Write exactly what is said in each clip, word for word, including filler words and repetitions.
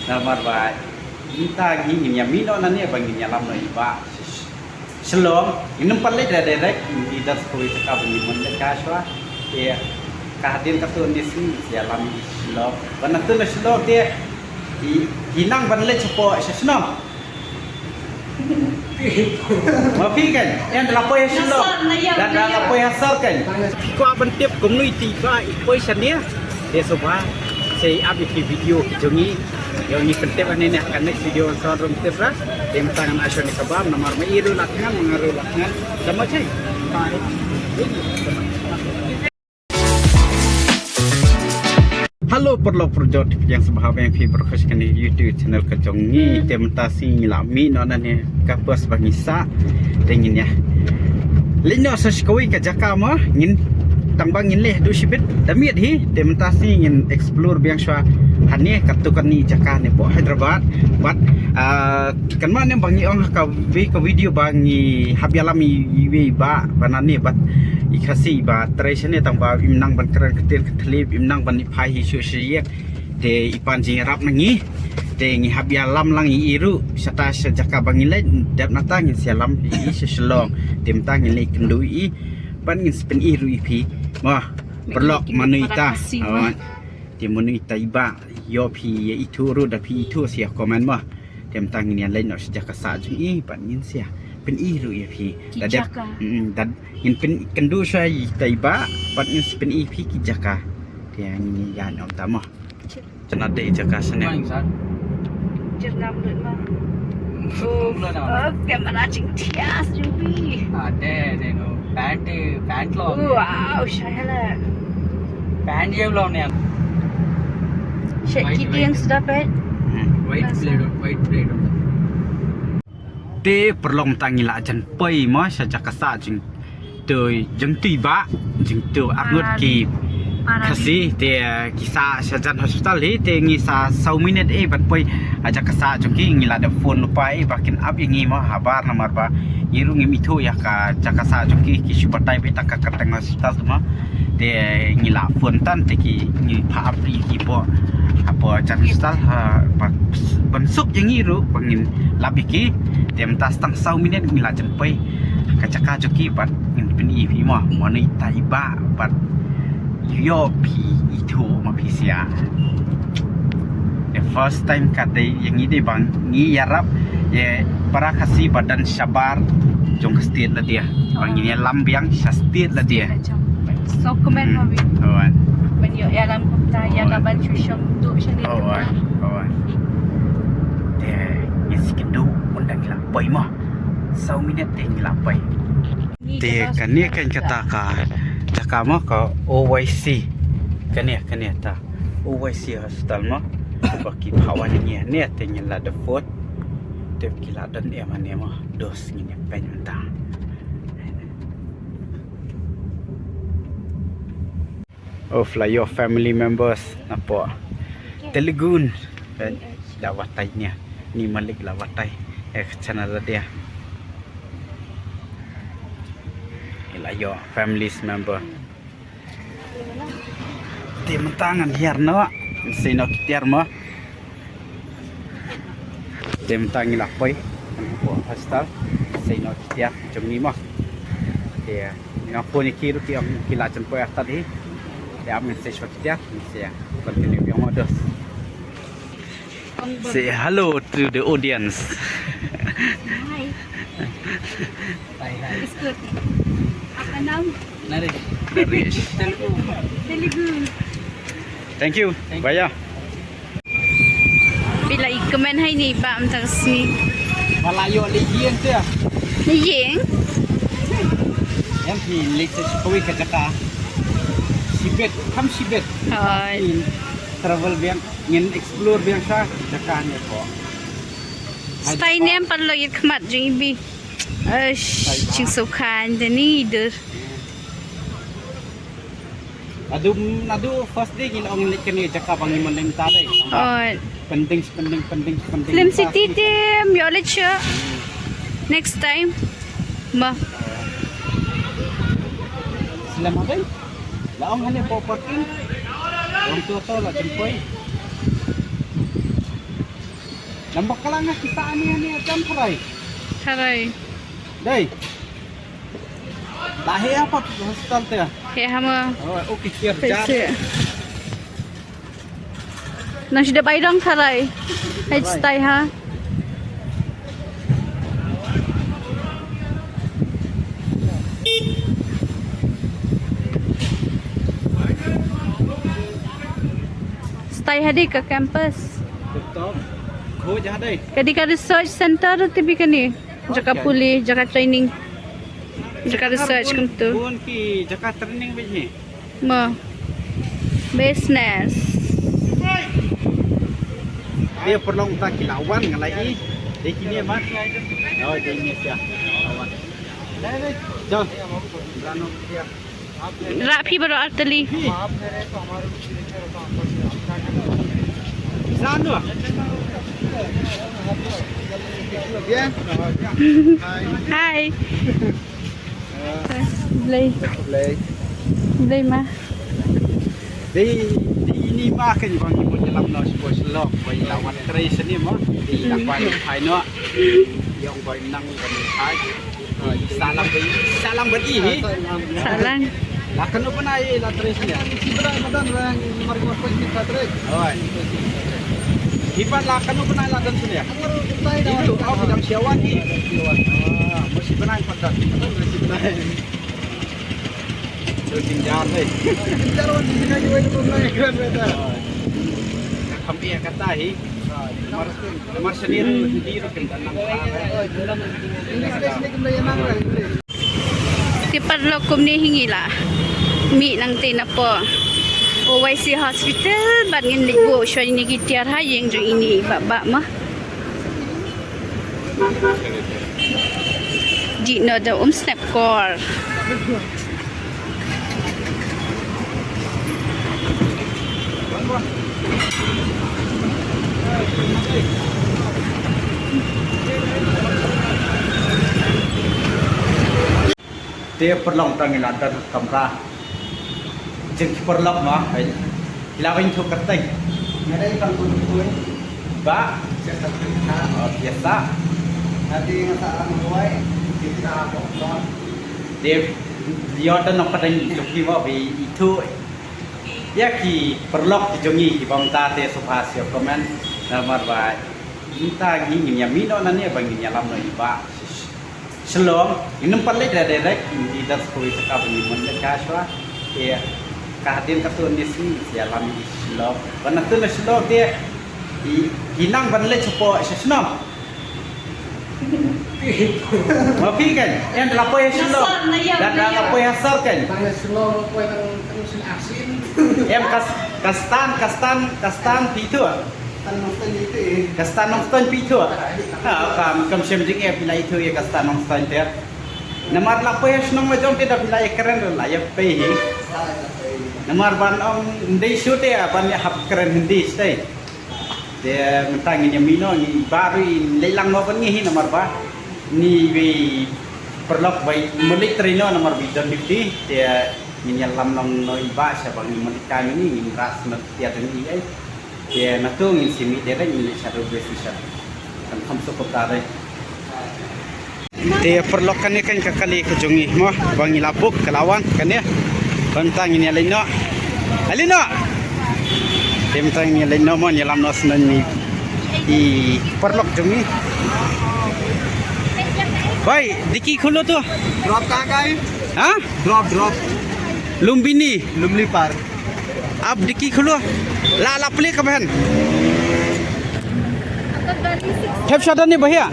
Namar ba mynta ngi ngin ïa mih noh nangne ba ngin ïalam noh i Bah Shillong. Ngin ym pat leit direct, ngi dang shu kawei jaka ba ngin ym leit ka shuwa. Te ka hadien katto ne sngi ngi ïalam i Shillong. Ban atu na Shillong te i, i nang ban leit shapoh sha shnong. Ma phi kan, ïa da la poi ha Shillong. Da, da la poi ha sor kan. Phi kwah ban tip kumno ïa i Bah i poi shane. Te sngewbha sa ap ïa ki video ki jong ngi. Ïa ngi pyntip hangne ne ha ka next video sa rum tip ra. Te mynta ngan ai shuwa ne ka bam namar ma i ruh la thngan, ma nga ruh la thngan. Sa ma chai. Hello paralok parajor, phi ïa sngewbha ba phi pyrkhat ïa kane ka YouTube channel ka jong ngi. Te mynta sngi ngi la mih noh nangne ka bus ba ngi sah. Te ngin ïa leit noh sa shi kawei ka jaka mo, ngin tang ba ngin leit haduh shibit da miet hi. Te mynta sngi ngin explore biang shuwa hangne katto katne jaka ne hapoh Hyderabad. Bad, ah, kynmaw ne ba ngi ong ha kawei ka video ba ngi hap ïalam i, iwei i Bah ba nangne bad i Khasi ba trei shane tang ba im nang ban kren ktien ka thylliej, im nang ban ïa phai hi shuh sha ïing. Te i pan jingïarap na ngi. Te ngi hap ïalam lang i ruh shata sha jaka ba ngi leit, dep nangta ngin sa ïalam i sha Shillong. Te mynta ngin leit kynduh i bad ngin sa pyni ruh ïa phi. Mo, paralok, mano ita. Te mano ita i Bah, ïoh phi ïa ithuh ruh, da phi ithuh sa ïa comment mo. Te mynta ngin ïa leit noh sha jaka sah jong i bad ngin sa ïa pyni ruh ïa phi. Ki jaka. Da dep, mm, da ngin pynkynduh shuwa ita i Bah bad ngin sa pyni ïa phi ki jaka. Te ngin ïa noh mynta mo. Jana dei jaka shane. Morning, sir. Jyrngam lut ma. Lut ma. Oh, camera jingthiah jong phi. Ah, dei, dei, no. Pant, pant lo. Wow, shai hala. Pant ye lo ne. Shai ki tiang suda pet. Hmm. White plate, white plate. Te paralok mynta ngi la jan poi mo sha jaka sah jong to, jong to i Bah, jong to arngut ki Khasi, te ki sah sha jan hospital hi, te ngi sa saw minit eh ban poi ha jaka sah jong ki. Ngi la da phone lypa eh ba kin ap ïa ngi mo habar namar ba ngi ruh ngim ithuh ïa ka jaka sah jong ki, ki shu batai beit tang ka kyrteng hospital tu mo. Te ngi la phone tang te ki ngi pha ap ïa ki hapoh, hapoh jan hospital ha, ba, ban suk ïa ngi ruh ba ngin lap ïa ki. Te mynta sa tang saw minit ngi la jan poi ka jaka jong ki bad ngin pyni ïa phi mo mano ita i Bah bad ïoh phi ithuh ma phi sha. The first time ka dei ïa ngi dei ba ngi ïarap ïa para Khasi ba don shabar jong ka state lade. Ba ngin ïalam biang sha state lade. So comment ma phi. Oh, wan. Ban ïoh ïalam kumta ïa ka ban shu shong tu sha ne. Oh, wan. Oh, wan. Te ngi sa kynduh ynda ngi la poi mo. Saw minit te ngi la poi. Te kane kan kata ka jaka mo ka O Y C. Kane, kane ta O Y C hospital mo. Ba ki pha wan ngi ne te ngi la da phone. Te ki la don em ne mo. Dos ngin ïa peit mynta. Of la ïoh family members napoh Telugu. Eh, la batai nia. Ni malik la batai. Eh, channel la dia. La ïoh families member. Te mynta ngan hiar noh. Sei noh ki tiar mo. Te mynta ngi la poi hapoh hostel. Sei noh ki tiar jong ngi mo. Te ngi la poi ni ki ruh ki ong ki la jan poi artat hi. Te ap ngin sei shuwa ki tiar ngin sei continue biang mo dos. Say hello to the audience. Hi. Hi, hi. It's good. Apa nam? Naresh. Naresh. Telugu. Telugu. Thank you. Thank you. Bye. Phi la i kmen hai ni ba am tang sni. Ba la ïoh leit ïing te. Leit ïing? Em phi leit sa kawei ka jaka. Shibit, kham shibit. Hooid. Ngin travel biang, ngin explore biang sa jaka ne ko. Stai nem paralok ïit khmat jong i Bi. Ash, jingsngewkhan te ni dur. Naduh, naduh first day ngin ong leit kane jaka ba ngim leit mynta dei. Oh. Pending, pending, pending, pending. Film City te ym ïoh leit shuh. Next time. Mo. Sila ma dei. La ong hane hapoh parking. Ong tu tu la jan poi. Nang bakla nga kita ani ani jam kharai. Kharai. Dei. Lah he apa hospital te? He hama. Oh, okay, siap. Pese. Nang sida bai dong kharai. Hai stai ha. Stai hadi ka campus. Betul. Kho jadai. Kadi ka research center te bi kani. Jaka puli, jaka training. Jaka research kumtu. Bun ki jaka training bi hi. Mo. Business. Dia perlu tak kilawan ngalai. Dia kini mat. Oh, dia ini sia. Lawan. Jom. Rah phi baroh artylli. San dua. Hi. Blei. Blei. Blei ma. Dei, dei ini ma kan bang ibu dalam no sebuah selok, bang lawan kerai seni mo. Dei lawan hai no. Yang bang nang bang hai. Salam bagi, salam bagi. Salam. La kanu pernah ai la tres ni. Si pernah madan orang nomor lima puluh ni ka tres. Oh. Ipan la kanu pernah la dan sini. Itu au bidang siawan ni. Ah, mesti pernah ipan dan. Mesti pernah. Terus sinjar ni. Sinjar orang di sini juga itu pernah keren beda. Kami yang kata hi. Nomor sendiri, sendiri kan dalam. Te paralok kumne hi ngi la mih nangte napoh O Y C Hospital bad ngin leit buh shuwa ïa ki tiar ha ïing jong ine i Bah Bah ma. Dih noh da um snap kor. Te paralok tang ïa la don kamra. Jing ki paralok ma, hei. Ïa la weng thuk kyrteng. Nga dei Bang Kun Kun. Bah. Biasa. Oh, biasa. Nanti nga sa lam ruai. Kita apa? Te ïa don nang pateng jong ki ma, bi ithuh ïa ki paralok ki jong ngi kiba mynta te sngewbha sngewbha comment. Namar ba mynta ngi ngin ïa mih noh nangne ba ngin ïalam noh i Bah Shillong. Ngin ym pat leit direct, ngi dang sngewthuh ka ba ngin ym leit ka shuwa. Te ka hadien katto katne sngi ïalam i Shillong. Ban atu na Shillong te i, i nang ban leit shapoh sha shnong. Ma phi kan, em da la poi ha Shillong. Da, da la poi ha sor kan. Tang ha Shillong la poi tang tang shin asin. Em ka, ka stand, ka stand, ka stand phi ithuh. Ka stand Nongstoiñ phi ithuh. Ha, kam, kam shem jingeh phi la ithuh ïa ka stand Nongstoiñ te. Namar la poi ha shnong la jong te da phi la ïakren la ïa pei hi. Namar ban ong ndei shu te ban ïa hap kren Hindi shatei. Te mynta ngin ïa mih noh, ngi i Bah ruh i leit lang noh bad ngi hi namar ba ngi wei paralok ba i malik trei noh namar ba i don duty. Te ngin ïalam lang noh i Bah sha ba ngi malik kai mini ngin ras na tiat ngi ai. Te na tu ngin simi te dei ngin leit sha railway station. Kan kham suk kumta dei. Te paralok kane kan ka kali ka jong ngi mo ba ngi la book ka la wan kane. Mynta ngin ïa leit noh. Ïa leit noh. Te mynta ngin ïa leit noh mo, ïalam noh shen i, i paralok jong ngi. Bhai, diki khulo to. Drop kahan ka hai? Ha? Drop, drop. Lumbini. Lumlipar. Ab diki khulo. La, la plie ka bhen. Thep sha dani bhaiya.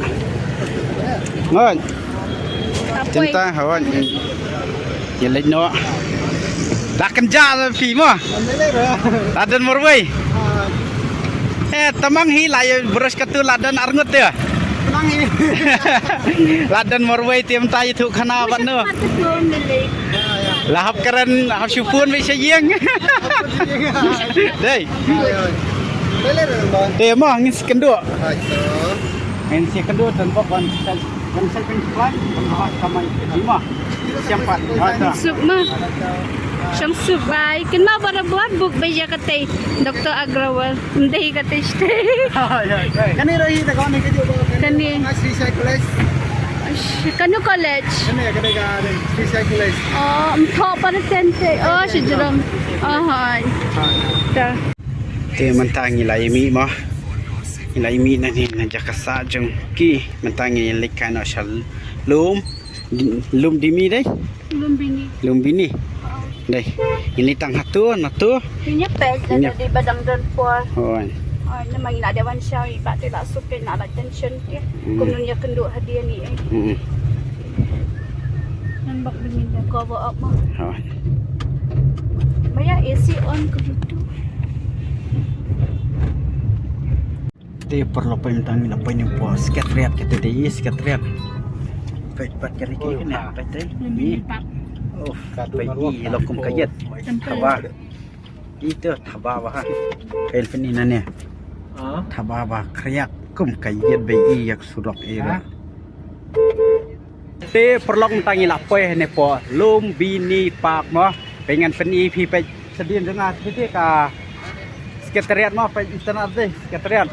Ngon. Tinta hawan. Ye leit noh. La kynja la phi mo. La don marwei. Eh, tamang hi la ye brush katu la don arngut ya. Tamang hi. La don marwei te mynta ye thuh khana ban noh. La hap kren, hap shu phone beit sha ïing. Dei. Te mo ngin sa kynduh. Ngin sa kynduh tang bok ban sa, ban sa kynduh plan ban ba kamai ka jima. Siap pat. Suk ma. Shong subai, kynmaw barabor buk beit ïa katei Doctor Agrawal. Ym dei katei shatei. Kane ruh hi da kane ka jong kane. Kane. Sri Sai College. Kano college? Kane, kane ka Sri Sai College. Oh, ym thoh para ten te. Oh, shi jrong. Oh, hai. Ta. Te mynta ngi la ïa mih mo. Ngi la ïa mih na ne na jaka sah jong ki. Mynta ngi leit kai noh sha lum. Lumbini dei? Lumbini. Lumbini. Dei. Ini tang hato, nato. Ini pek, ini di badang don por. Oh. Oh, ini mah ina dewan syari, ba te la suke na la tension ke. Hmm. Kumno nya kendu hadiah ni, eh. Hmm. Nampak bini dah cover up mah. Oh. Bayar A C on ke gitu. Te paralok, peit mynta ngi la poi ne hapoh Secretariat, kata te i Secretariat. Peit pat kane ki kane, peit te. Ni. Uf, peit i long kum ka ïit. Thaba. Ito thaba bha. Peit peit ni nane. Thaba bha khriat kum ka ïit, beit i ïa ka surok i ra. Te paralok, mynta ngi la poi ne hapoh Lumbini Park mo. Peit ngan pyni phi, peit shadien jong nga, peit ka Secretariat mo, peit itynnad te Secretariat.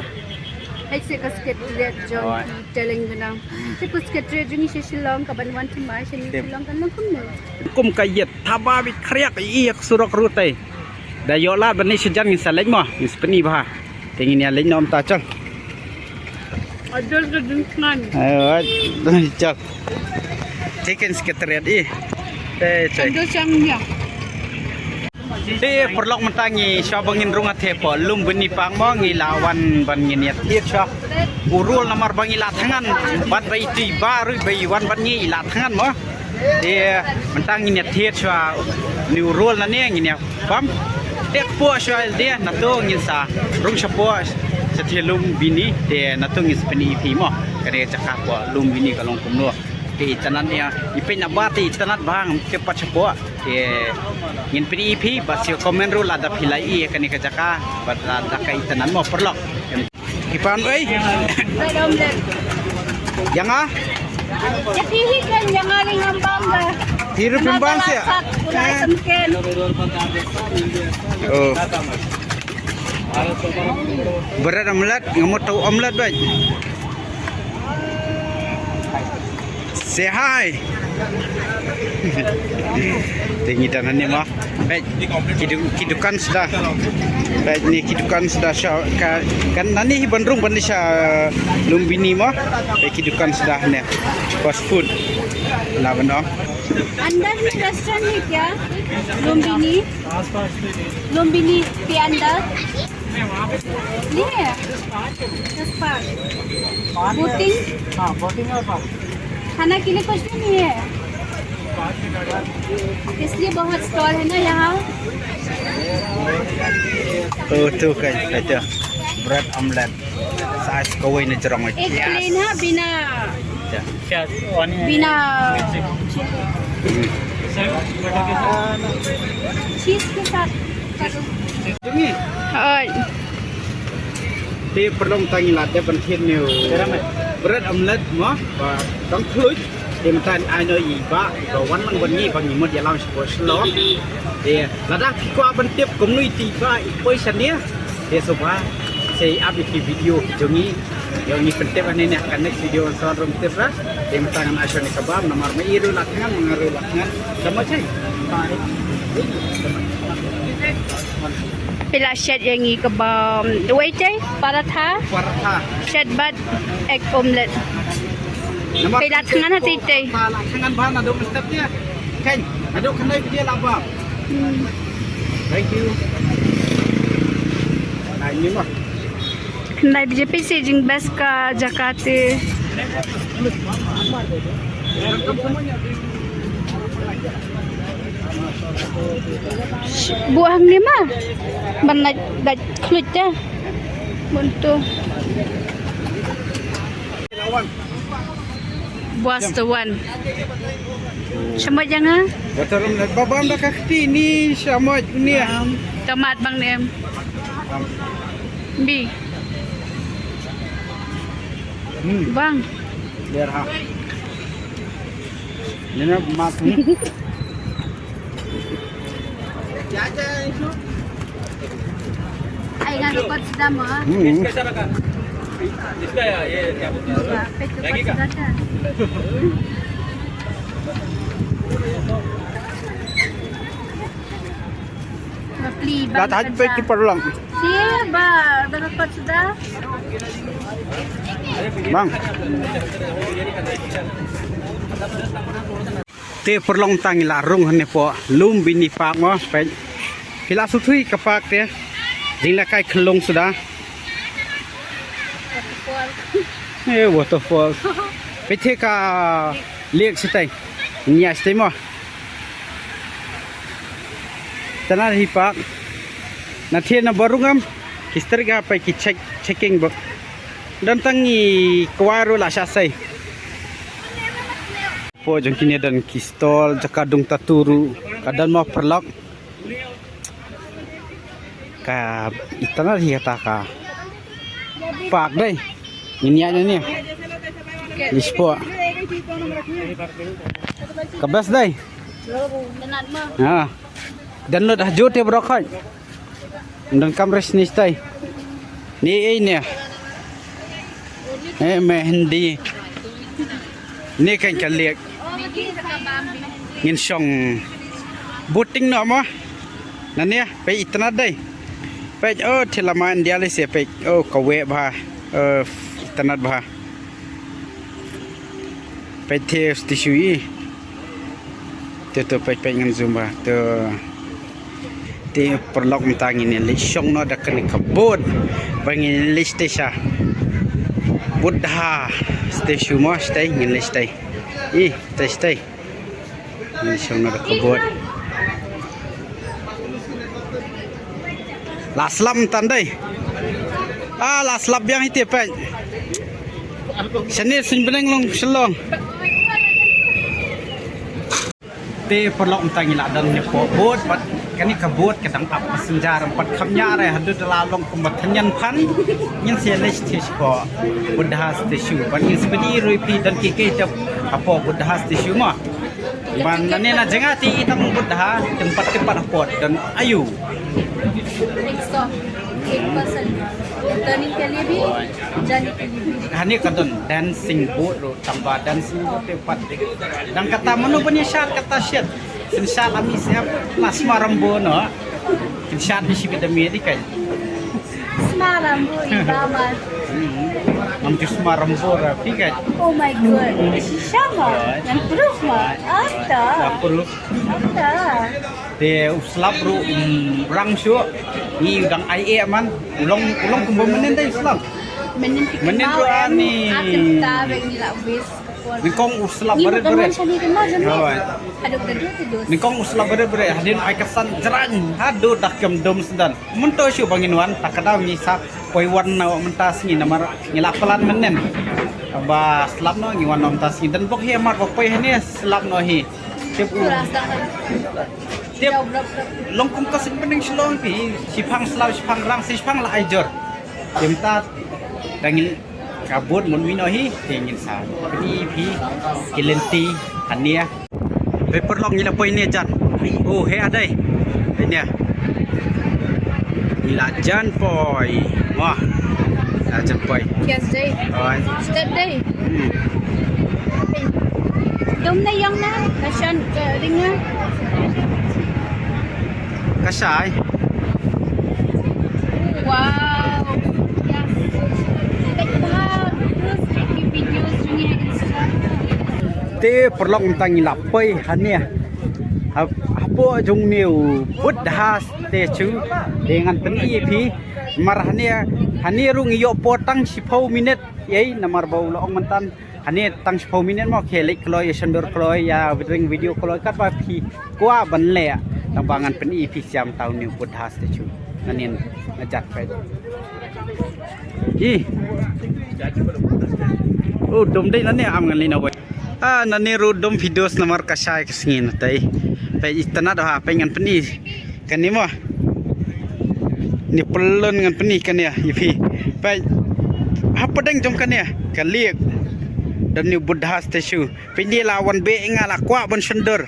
Hai se ka Secretariat jong ki Teleng benang. Te ka Secretariat jong ngi sha Shillong, ka ban wan thymmai sha Shillong kan long kumno. Kum ka ïit, thaba beit khriat i ïa ka surok ruh te. Da ïoh lad ban leit sha jan ngin sa leit mo, ngin sa pyni bha. Te ngin ïa leit noh mynta, chal. Adul ka jingknan. Ayo, chal. Te kan Secretariat i. Te, te. Adul chang ïa. Te paralok, mynta ngi shuwa ba ngin rung ha te hapoh Lumbini Park mo, ngi la wan ban ngin ïa thied shuwa u rul namar ba ngi la thngan bad ba iti ba ruh ba i wan bad ngi la thngan mo. Te mynta ngin ïa thied shuwa une u rul nane, ngin ïa bam. Te hapoh shuwa de nato ngin sa rung shapoh sha te Lumbini, te nato ngin sa pyni phi mo. Kane ka jaka hapoh Lumbini ka long kumno. Te itynnad ïa, i peit naba te itynnad bha, ngam tip pat shapoh. Te ngin pyni phi, bad sa comment ruh lada phi la ïohi ïa kane ka jaka, bad lada ka itynnad mo paralok. Ki pan ei. Bread omelette. Ïa nga? Ïa phi hi kan, ïa nga ring ngam bam ba. Hi ruh phim bam seh. Oh. Bread omelette, nga mut tau omelette beit. Say hi. Te ngi don hangne mo. Peit, ki du-, ki dukan suda. Peit, ne ki dukan suda sha ka, kan nane hi ban rung ban leit sha Lumbini mo. Peit ki dukan suda ne. Fast food. Na ban ong. अंदर ही रेस्टोरेंट है क्या? लुम्बिनी? लुम्बिनी के अंदर? नहीं है। जस्ट पार्क। बोटिंग? हाँ, बोटिंग और पार्क। खाना के लिए कुछ भी नहीं है, इसलिए बहुत स्टॉल है ना यहाँ। Oh, tu kan, itu. Bread omelette. Size kawei na jrong. एक प्लेन है, बिना, बिना चीज के साथ। Hooid. Te paralok, mynta ngi la dep ban thied ne u bread omelette mo, ba dang khluit. Te mynta ai noh ïa i bah, i bah wan lang bad ngi, ba ngi mut ïalam shapoh Shillong. Te lada phi kwah ban tip kumno ïa i bah i poi shane, te sngewbha sa ïa ap ïa ki video ki jong ngi. Ïa ngi pyntip hangne ne ha ka next video ngan sa wan ruh pyntip ra. Te mynta ngan ai shuwa ne ka bam namar ma i ruh la thngan, ma nga ruh la thngan. Tama chai. Phi la shet ïa ngi ka bam. Wei chai, paratha. Paratha. Shet bad egg omelette. Namar phi la thngan ha tei tei. Paratha la thngan bha naduh mynstep ïa. Kan, naduh khyndai baje la bam. Hmm. Thank you. Nah, ini mah. Khyndai baje phi sa jingbes ka jaka te. Buh hangne ma. Ban lait, lait khluit te. Bun tu. Buas tu wan. Shamoit ïa nga? Water rum na babam da ka kti ni shamoit ni. Tomat bang ne em. Bi. Hmm. Bang. Biar ha. Ini na mat ni. Ai, ngan record sudah mo. Hmm. Ba, peit record sudah kan. Ba pli, ba. Dah tahan peit ki paralok. Si, ba, ba record sudah. Bang. Te paralok, tang ngi la rung hangne hapoh Lumbini Park mo, peit. Phi la sngewthuh ïa ka park te. Jinglehkai khyllung suda. Eh, waterfall. Peit te ka lake shatei. Nia shatei mo. Tana hi park. Na thie na ba rung em. Ki strik ha peit ki check, checking ba. Don tang ngi kwai ruh la shah sei. Hapoh jong kine don ki stall, jaka dung tattoo ruh ka don mo paralok. Ka itynnad hi kata ka park dei. Ngin ïaid na ne. Ni spot. Ka best dei. Ha. Download ha jute bro khoi. Donkam res ni stai. Ni ei ne. Eh, meh hindi. Ni kan ka lake. Ngin shong boating noh mo. Na ne, peit itynnad dei. Peit, oh, te lama India lei se peit. Oh, ka wei bha. Oh, itynnad bha. Peit te statue i. Te to peit, peit ngan zoom bha. To. Te paralok, mynta ngin ïa leit shong noh da kane ka boat ba ngin ïa leit shatei sha Buddha statue mo, shatei ngin leit shatei. Ih, shatei, shatei. Ngin shong noh da ka boat. La slap mynta dei. Ah, la slap biang ite peit. Shane suiñ bneng long shlong. Te paralok, mynta ngi la don ne hapoh boat, bad kane ka boat ka dang ap passenger, bad kham ñiah re haduh da la long kumba tynñiang phan. Ngin sa leit shatei sha Buddha statue, bad ngin sa pyni ruh ïa phi don kiei kiei te hapoh Buddha statue mo. Ban nane na jngai te i tang Buddha, te pat te pat hapoh don aïu. एक सौ एक पर्सेंट। टर्निंग के लिए भी, जाने के लिए भी। Hangne ka don dancing boat ruh. Tang ba dancing boat te pat. Dang kata mano ban ïa shad kata shit. Kin shad ami siap la sma rambo no. Kin shad ni shi bit da mi di kai. Sma rambo i ba ma. Ngam ju sma rambo ra phi kai. Oh my God. Shi shama. Ngan proof ma. Ata. Proof. Ata. Te u slap ruh, um, rang shuh. Ngi u dang ai eh man. U long, u long kumba mynnin dei u slap. Mynnin ruh ani. Akan ta reng ni la wis. Nyngkong u slap barit barit. Hawai. Nyngkong u slap barit barit. Hadien ai ka san jrang. Haduh da kem dum sdang. Mynta shu ba ngin wan, ta ka daw ngi sa poi wan na mynta sngi namar ngi la plan mynnin. Ba slap noh ngi wan na mynta sngi. Dang bok hi amar ba poi hangne slap noh hi. Tip u. Tip. Long kum ka sing pening Shillong phi. Shipang slap, shipang rang, shipang la ai jur. Te mynta dang ngi ka boat mut mih noh hi, te ngin sa pyni phi ki lynti hangne. Peit paralok, ngi la poi ne jan. Oh, hei adei. Peit ne. Ngi la jan poi. Wah. La jan poi. Yes, dei. Oi. Step dei. Hmm. Dum na ïong na, ka shan ka ring na. Ka shai. Wow. Yes. Like, wow. Videos jong ngi ha Instagram. Te paralok, mynta ngi la poi hangne. Ha, hapoh jong une u Buddha statue. Te ngan pyni ïa phi. Mar hangne, hangne ruh ngi ïoh por tang shiphew minit. Ei, namar ba u la ong mynta hangne tang shiphew minit mo, khie leit kloi, ïa shon dur kloi, ïa ring video kloi, katba phi kwah ban leh, tang ba ngan pyni ïa phi sha mynta une u Buddha statue. Nangne nga jat peit. Ih. Oh, dum dei nangne, am ngan leit na wei. Ah, nangne ruh dum phi dos namar ka shai ka sngi na tei. Peit itynnad ha, peit ngan pyni. Kane mo. Ni pyllun ngan pyni kane ïa phi. Peit. Hapdeng jong kane ka lake. Don une u Buddha statue. Peit, ngi la wan beh, nga la kwah ban shon dur.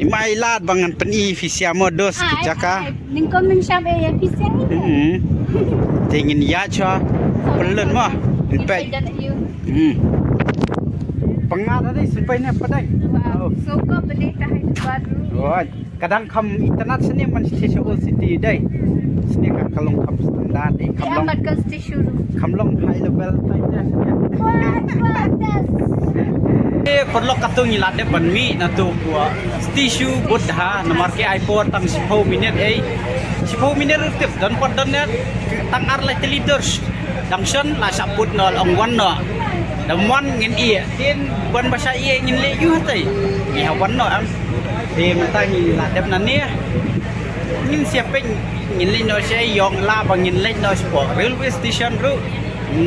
Ima i lad ba ngan pyni phi sha mo dos ki jaka. Nyngkong nyngshap ïa phi sha ni. Hmm. Te ngin ïa cha. Pynlun mo. Ngin peit. Hmm. Pyngat dei sympai ne padai. Wow. So ko beli ta hai tu baru. Wah. Kadang kham internet sini man sini sha old city dei. Sini ka kalong kham standard dei. Kham long. Amat kan station. Kham long high level type dei sini. Wah, wah, das. Eh, paralok, katto ngi la dep ban mih na tu ka statue Buddha, namar ki ai por tang shiphew minit ei. Shiphew minit ruh tip don pat don ne tang ar lai tylli dur. Dang shon la shah put noh, la ong wan noh. Da mon ngin ïeh. Tin ban ba shah ïeh ngin leit ïuh tai. Ngi ha wan noh em. Te mynta ngi la dep na ne. Ngin siap peit ngin leit noh sha ïong la ba ngin leit noh sha railway station ruh.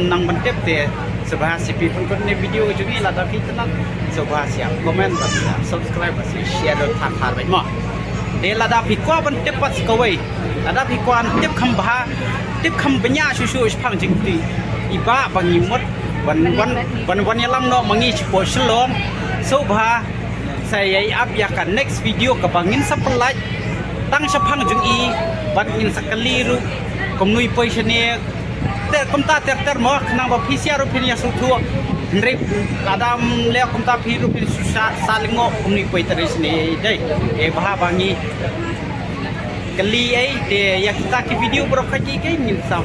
Nang ban tip te. Sngewbha sngewphi pynkut ne video ka jong ngi lada phi itynnad. Sngewbha sngewbha comment bad sngewbha subscribe bad sngewbha share don thar thar bad mo. Te lada phi kwah ban tip pat sa kawei. Lada phi kwah ban tip kham bha, tip kham bniah shuh shuh shaphang jingkti. I bah ba ngi mut ban wan ban wan ïalam noh ma ngi shapoh Shillong. Sngewbha sa ïai ap ïa ka next video kaba ngin sa pynlait tang shaphang jong i bad ngin sa kylli ruh kumno i poi shane. Ter kumta ter ter mo khnang ba phi sha ruh phin ïa sngewthuh. Hynrei lada ym leh kumta phi ruh phin shu sah sah lyngngoh kumno i poi ter shane dei. E bha ba ngi kylli ei te ïa kita ki video baroh kawei ki ngin sa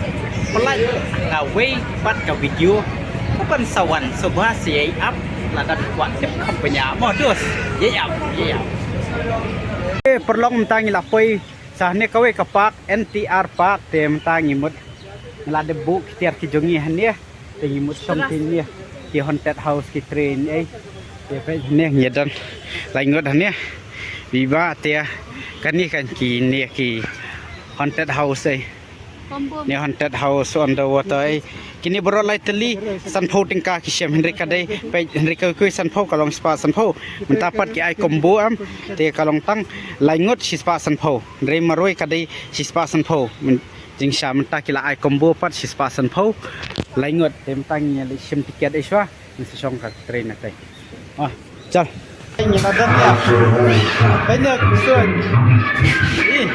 pynlait kawei pat ka video. Ka ban sa wan sngewbha sa ïai ap lada phi kwah tip kham bniah mo dos. Ïai ap ïai ap. Eh, paralok, mynta ngi la poi sha ne kawei ka park, N T R Park, te mynta ngi mut ngi la dep buh ki tiar ki jong ngi hangne. Te ngi mut shong ki ne ki haunted house ki train ei. Te peit ne ngi don laingut hangne. Viva te kane kan ki ne ki haunted house ei. Ne haunted house underwater ei. Kine baroh lai tylli sanphew tyngka ki shem hynrei ka dei peit hynrei ka kawei sanphew ka long shispah sanphew. Mynta pat ki ai combo em te ka long tang laingut shispah sanphew. Hynrei marwei ka dei shispah sanphew. Jingshisha mynta ki la ai combo pat shispah sanphew. Laingut te mynta ngi ïa leit shim tiket ei shuwa. Ngi sa shong ka train na tei. Ah, chal. Ngi la dep ïa. Peit ne, kusuan. Ih.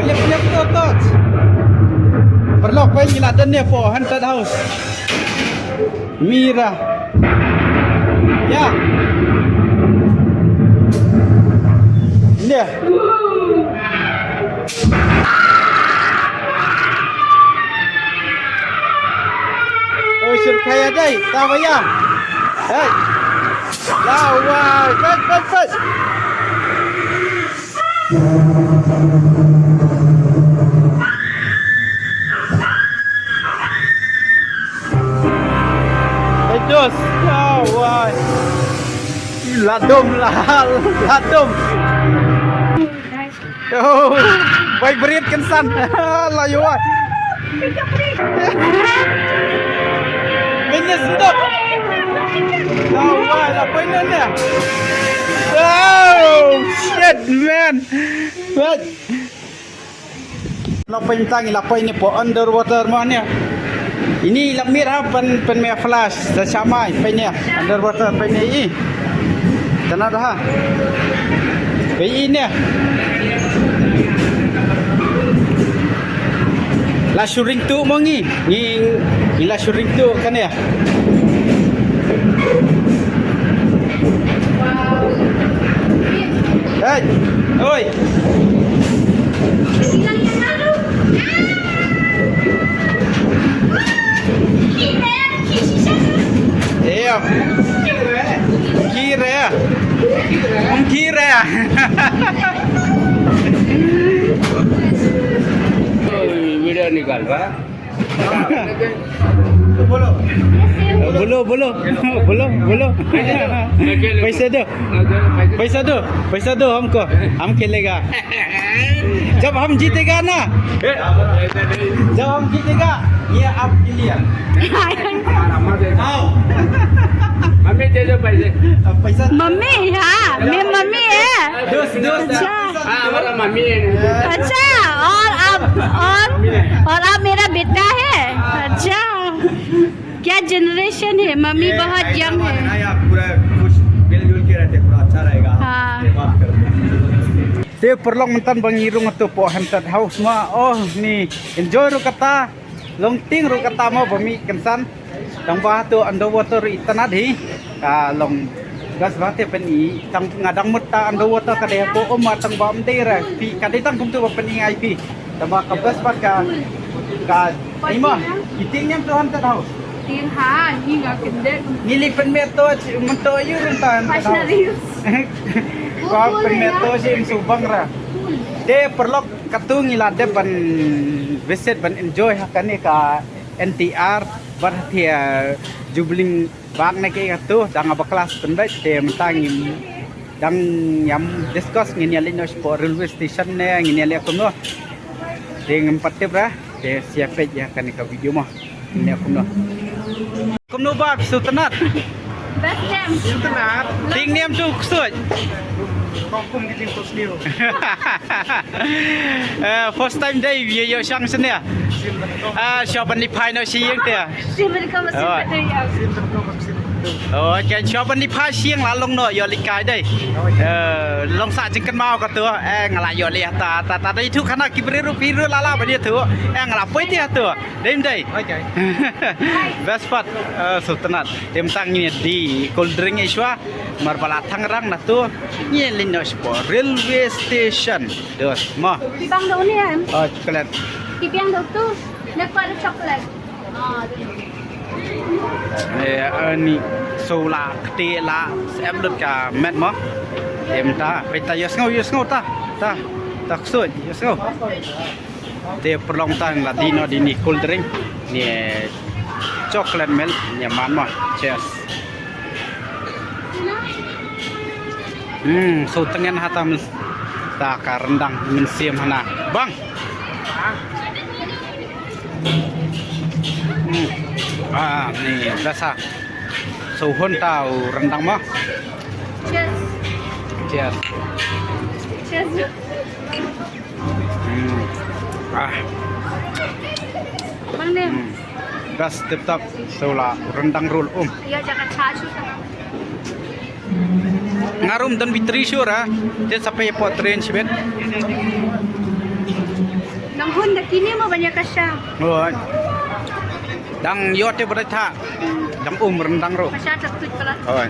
Lep lep to to. Paralok, peit ngi la dep ne po haunted house. Mira. Ya. Ne. Oi, sir kaya dai, ta ba ya. Hey. La wai, peit, peit, peit. Hey, dos. La wai. La dum, la, la dum. Oh, bai brit kan san. La yuai. Minus stop. La wai, la poi nan ya. Oh, shit, man. What? La poi tang, la poi ne po underwater mo ne. Ini la mir ha pen pen me flash da shamai poi ne underwater poi ne i. Tana da ha. Poi i ne. La shu ring tu mo ngi. Ngi ngi la shu ring tu kan ya. Hey, oi. Iya. Kira. Kira. Video nikal, Pak. बोलो, बोलो, बोलो, बोलो। पैसे दो, पैसा दो, पैसा दो हमको, हम खेलेगा। जब हम जीतेगा ना, जब हम जीतेगा, ये आपके लिए। आओ। मम्मी दे दो पैसे। पैसा। मम्मी, हाँ, मैं मम्मी है। दोस्त, दोस्त। अच्छा। हाँ, हमारा मम्मी है। अच्छा, और आप, और, और आप मेरा बेटा है? अच्छा, क्या जनरेशन है? मम्मी बहुत यंग है। पूरा कुछ मिलजुल के Te paralok mynta ba ngi rung hato hapoh Haunted House mo. Oh, ngi enjoy ruh kata. Long tieng ruh kata mo ba mih kynsan. Tang ba hato underwater ruh itynnad hi. Ka long best ba te pyni tang nga dang mut ta underwater ka dei hapoh um tang ba ym dei re. Phi ka dei tang kumtu ba pyni ngi phi. Tang ba ka best ba ka ka ima. Ki tieng niam to Haunted House. Tieng ha, ngi nga kyndit. Ngi leit pynmih to, mynta ïa ruh ta. Ko pynmih to shi im subang ra. Te paralok katu ngi la dep ban visit ban enjoy ha kane ka N T R bad ha te, uh, Jubilee Park ne ke katu dang ba klas pynbeit te mynta ngi dang ïam discuss ngin ïa leit noh shapoh railway station ne ngin ïa leit kumno. Te ngam pat tip ra te sa ïa peit ïa kane ka video mo. Ngin ïa kumno. Kumno ba sngewtynnat. Best time. Sngewtynnat. Tieng niam tu ksuid. Kong kum ki jingkhusliew. Eh, first time dei ïa ïoh shang sene. Eh, shuwa ban leit phai noh sha ïing te. Sim ban kong sim ban ïa. Oh, kan shuwa ban leit phai sha ïing la long noh ïoh leit kai dei. Eh, long sa jingkynmaw katu, eh, nga la ïoh leit ta ta ta dei tu khana ki briew ruh phi ruh la la ban ïathuh. Eh, nga la poi te tu. Dei ym dei. Best part, eh, sngewtynnat. Te mynta ngi di cold drink ïa shuwa. Mar ba la thang rang na tu ngi leit noh shapoh railway station. Dos mo. Ki biang da une em? Oh, chocolate. Ki biang da tu. Nak pa da chocolate. Ah, tu. Eh, ani so la kti la sep lut ka met mo. Em ta, peit ta ïohsngew, ïohsngew ta. Ta, ta ksuid, ïohsngew. Te paralok mynta la dih noh dih ni cold drink, ni chocolate milk, ni man mo. Cheers. Hmm, so tyngen hata mynta ka rendang mynsiem hana. Bang. Hmm. Ah, ni biasa. So hun ta u rendang mo. Cheers. Cheers. Cheers. Hmm. Ah. Bang ne. Hmm. Best tip top. So la rendang roll um. Ïa jaka cha shu tang. Nga rum don bitri shu ra. Te sa pei hapoh train shibit. Nang hun da kine mo ban ïa ka sha. Oi. Dang ïoh te bret ha. Dang um rendang roll. Ka sha tap tut pala. Oi.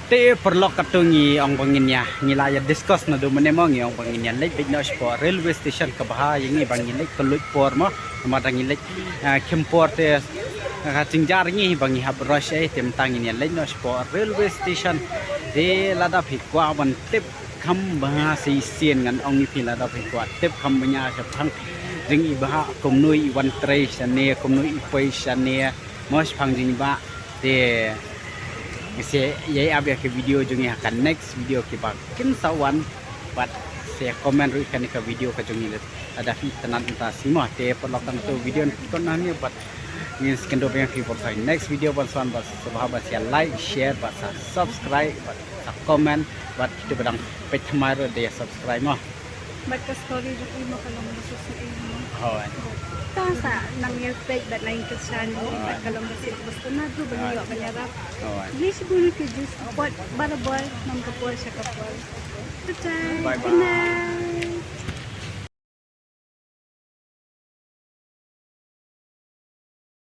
Te paralok katu ngi ong ba ngin ïa, ngi la ïa discuss naduh mynne mo ngi ong ba ngin ïa leit beit noh shapoh railway station kaba ha ïa ngi ba ngin leit ka luid por mo. Namar da ngi leit, ah, khim por te, ah, ka jingjia ngi ba ngi hap rush eh te mynta ngin ïa leit noh shapoh railway station. Te lada phi kwah ban tip kham bha shisien ngan ong ïa phi lada phi kwah tip kham bha shaphang jingïabha kumno i wan trei shane kumno i poi shane mo shaphang jingïabha. Te ngi sa ïai ap ïa ka video jong ngi ha ka next video kiba kin sa wan bad sa comment ruh ïa kane ka video ka jong ngi lada phi itynnad mynta shi mo. Te paralok tang tu video ngi kut hangne bad ngin sa kynduh biang ïa phi ha ka next video ban sa wan bad sngewbha ban sa like, share bad sa subscribe bad sa comment bad kito ba dang peit thymmai ruh da ïa subscribe mo. Bad ka story jong i mo ka long ba shisha i mo. Hooid. Ta sa nang ïa peit bad nang kyrshan i bad ka long ba shisha ba sngewtynnat ruh ba ngi ïoh ban ïarap. Hooid. Khublei shibun ki ju support barabor, nam ka por sha ka por. Bye bye. Bye bye. Good night.